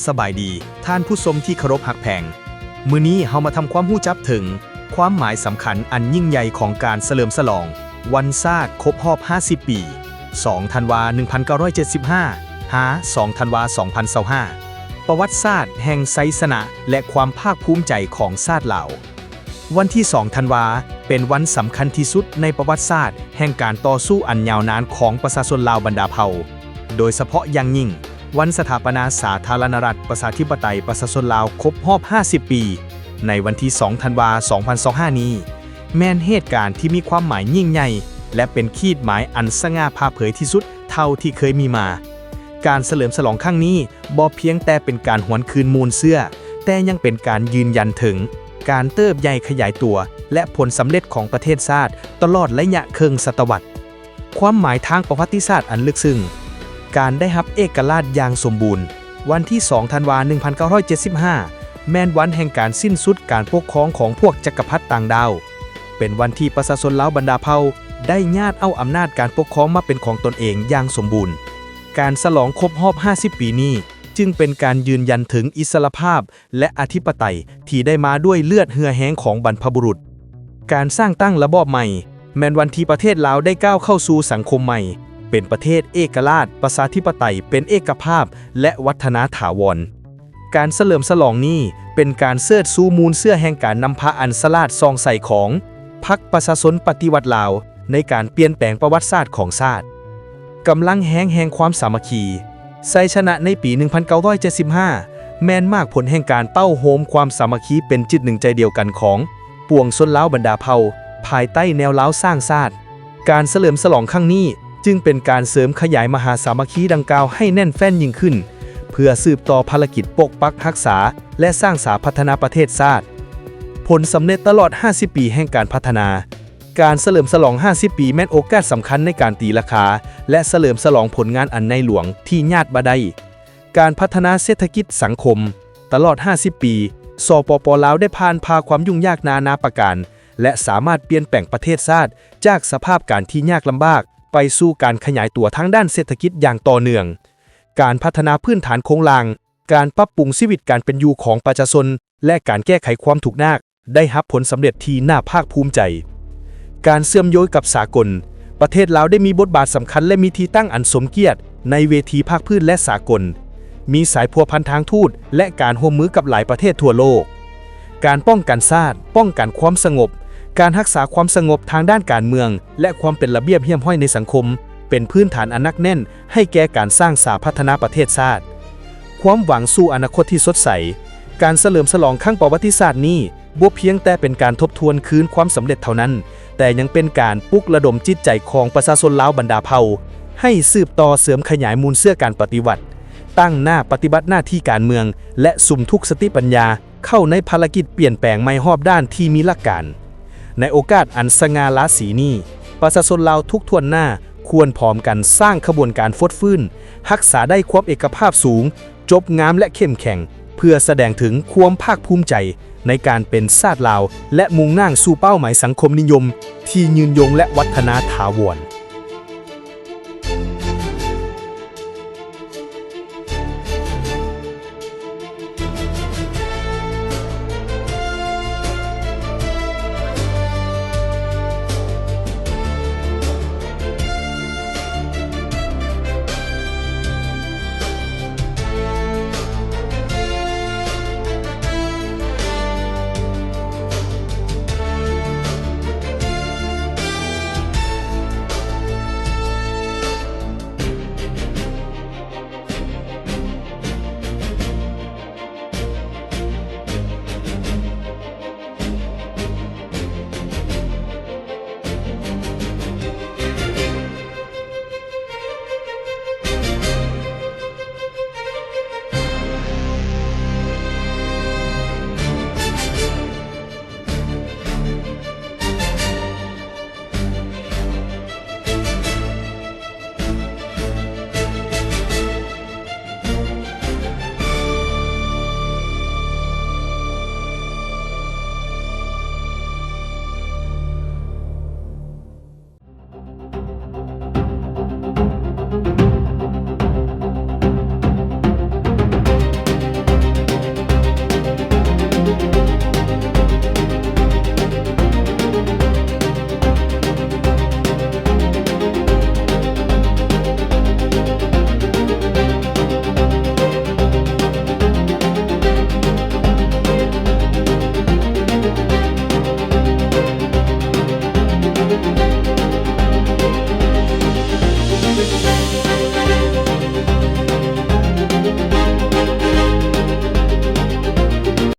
ສະບາຍດີ ທ່ານຜູ້ຊົມທີ່ເຄົາລົບຮັກແພງ. ມື້ນີ້ເຮົາມາທຳຄວາມຮູ້ຈັກເຖິງຄວາມໝາຍສຳຄັນອັນຍິ່ງໃຫຍ່ຂອງການສະເຫຼີມສະຫຼອງວັນຊາດຄົບຮອບຫ້າສິບປີ ສອງທັນວາ ໜຶ່ງພັນເກົ້າຮ້ອຍເຈັດສິບຫ້າ ຫາ ສອງທັນວາ ສອງພັນຊາວຫ້າ ປະຫວັດສາດແຫ່ງໄຊຊະນະ ແລະ ຄວາມພາກພູມໃຈຂອງຊາດລາວ. ວັນທີສອງທັນວາ ເປັນວັນສຳຄັນທີ່ສຸດໃນປະຫວັດສາດແຫ່ງການຕໍ່ສູ້ອັນຍາວນານຂອງປະຊາຊົນລາວບັນດາເຜົ່າ, ໂດຍສະເພາະຢ່າງຍິ່ງ ວັນສະຖາປະນາສາທາລະນະລັດ ປະຊາທິປະໄຕ ປະຊາຊົນລາວ ຄົບຮອບຫ້າສິບປີ ໃນວັນທີສອງທັນວາ ສອງພັນຊາວຫ້ານີ້ ແມ່ນເຫດການທີ່ມີຄວາມໝາຍຍິ່ງໃຫຍ່ ແລະ ເປັນຂີດໝາຍອັນສະຫງ່າຜ່າເຜີຍທີ່ສຸດເທົ່າທີ່ເຄີຍມີມາ. ການສະເຫຼີມສະຫຼອງຄັ້ງນີ້ ບໍ່ພຽງແຕ່ເປັນການຫວນຄືນມູນເຊື້ອ, ແຕ່ຍັງເປັນການຢືນຢັນເຖິງການເຕີບໃຫຍ່ຂະຫຍາຍຕົວ ແລະ ຜົນສຳເລັດຂອງປະເທດຊາດຕະຫຼອດໄລຍະເຄິ່ງສະຕະວັດ. ຄວາມໝາຍທາງປະຫວັດຕິສາດອັນເລິກເຊິ່ງ. ການໄດ້ຮັບເອກະລາດຢ່າງສົມບູນ. ວັນທີສອງທັນວາ ໜຶ່ງພັນເກົ້າຮ້ອຍເຈັດສິບຫ້າ ແມ່ນວັນແຫ່ງການສິ້ນສຸດການປົກຄອງຂອງພວກຈັກກະພັດຕ່າງດ້າວ. ເປັນວັນທີ່ປະຊາຊົນລາວບັນດາເຜົ່າໄດ້ຍາດເອົາອຳນາດການປົກຄອງມາເປັນຂອງຕົນເອງຢ່າງສົມບູນ. ການສະຫຼອງຄົບຮອບຫ້າສິບປີນີ້ ຈຶ່ງເປັນການຢືນຢັນເຖິງອິດສະຫຼະພາບ ແລະ ອະທິປະໄຕທີ່ໄດ້ມາດ້ວຍເລືອດເຫື່ອແຮງຂອງບັນພະບຸລຸດ. ການສ້າງຕັ້ງລະບອບໃໝ່ ແມ່ນວັນທີ່ປະເທດລາວໄດ້ກ້າວເຂົ້າສູ່ສັງຄົມໃໝ່, ເປັນປະເທດເອກະລາດ, ປະຊາທິປະໄຕ, ເປັນເອກະພາບ ແລະ ວັດທະນາຖາວອນ. ການສະເຫຼີມສະຫຼອງນີ້ ເປັນການເຊີດຊູມູນເຊື້ອແຫ່ງການນຳພາອັນສະຫຼາດສ່ອງໃສຂອງພັກປະຊາຊົນປະຕິວັດລາວ ໃນການປ່ຽນແປງປະຫວັດສາດຂອງຊາດ. ກຳລັງແຮງແຫ່ງຄວາມສາມັກຄີ. ໄຊຊະນະໃນປີໜຶ່ງພັນເກົ້າຮ້ອຍເຈັດສິບຫ້າ ແມ່ນໝາກຜົນແຫ່ງການເຕົ້າໂຮມຄວາມສາມັກຄີເປັນຈິດໜຶ່ງໃຈດຽວກັນຂອງປວງຊົນລາວບັນດາເຜົ່າ ພາຍໃຕ້ແນວລາວສ້າງຊາດ. ການສະເຫຼີມສະຫຼອງຄັ້ງນີ້ ຈຶ່ງເປັນການເສີມຂະຫຍາຍມະຫາສາມັກຄີດັ່ງກ່າວໃຫ້ແໜ້ນແຟ້ນຍິ່ງຂຶ້ນ ເພື່ອສືບຕໍ່ພາລະກິດປົກປັກຮັກສາ ແລະ ສ້າງສາພັດທະນາປະເທດຊາດ. ຜົນສຳເລັດຕະຫຼອດຫ້າສິບປີແຫ່ງການພັດທະນາ. ການສະເຫຼີມສະຫຼອງຫ້າສິບປີແມ່ນໂອກາດສຳຄັນໃນການຕີລາຄາ ແລະ ສະເຫຼີມສະຫຼອງຜົນງານອັນໃຫຍ່ຫຼວງທີ່ຍາດບໍ່ໄດ້. ການພັດທະນາເສດຖະກິດສັງຄົມ. ຕະຫຼອດຫ້າສິບປີ, ສປປ ລາວໄດ້ຜ່ານຜ່າຄວາມຫຍຸ້ງຍາກນານາປະການ ແລະ ສາມາດປ່ຽນແປງປະເທດຊາດຈາກສະພາບການທີ່ຍາກລຳບາກ ໄປສູ່ການຂະຫຍາຍຕົວທາງດ້ານເສດຖະກິດຢ່າງຕໍ່ເນື່ອງ. ການພັດທະນາພື້ນຖານໂຄງລ່າງ, ການປັບປຸງຊີວິດການເປັນຢູ່ຂອງປະຊາຊົນ ແລະ ການແກ້ໄຂຄວາມທຸກຍາກ ໄດ້ຮັບຜົນສຳເລັດທີ່ໜ້າພາກພູມໃຈ. ການເຊື່ອມໂຍງກັບສາກົນ. ປະເທດລາວໄດ້ມີບົດບາດສຳຄັນ ແລະ ມີທີ່ຕັ້ງອັນສົມກຽດໃນເວທີພາກພື້ນ ແລະ ສາກົນ, ມີສາຍພົວພັນທາງທູດ ແລະ ການຮ່ວມມືກັບຫຼາຍປະເທດທົ່ວໂລກ. ການປ້ອງກັນຊາດ, ປ້ອງກັນຄວາມສະຫງົບ, ການຮັກສາຄວາມສະຫງົບທາງດ້ານການເມືອງ ແລະ ຄວາມເປັນລະບຽບຮຽບຮ້ອຍໃນສັງຄົມ ເປັນພື້ນຖານອັນໜັກແໜ້ນໃຫ້ແກ່ການສ້າງສາພັດທະນາປະເທດຊາດ. ຄວາມຫວັງສູ່ອະນາຄົດທີ່ສົດໃສ. ການສະເຫຼີມສະຫຼອງຄັ້ງປະຫວັດຕິສາດນີ້ ບໍ່ພຽງແຕ່ເປັນການທົບທວນຄືນຄວາມສຳເລັດເທົ່ານັ້ນ, ແຕ່ຍັງເປັນການປຸກລະດົມຈິດໃຈຂອງປະຊາຊົນລາວບັນດາເຜົ່າ ໃຫ້ສືບຕໍ່ເສີມຂະຫຍາຍມູນເຊື້ອການປະຕິວັດ, ຕັ້ງໜ້າປະຕິບັດໜ້າທີ່ການເມືອງ ແລະ ສຸມທຸກສະຕິປັນຍາ ເຂົ້າໃນພາລະກິດປ່ຽນແປງໃໝ່ຮອບດ້ານທີ່ມີຫຼັກການ. ໃນໂອກາດອັນສະຫງ່າລາສີນີ້, ປະຊາຊົນລາວທຸກຖ້ວນໜ້າຄວນພ້ອມກັນສ້າງຂະບວນການຟົດຟື້ນ, ຮັກສາໄດ້ຄວາມເອກະພາບສູງ, ຈົບງາມ ແລະ ເຂັ້ມແຂງ ເພື່ອສະແດງເຖິງຄວາມພາກພູມໃຈໃນການເປັນຊາດລາວ ແລະ ມຸ່ງໜ້າສູ່ເປົ້າໝາຍສັງຄົມນິຍົມທີ່ຍືນຍົງ ແລະ ວັດທະນາຖາວອນ.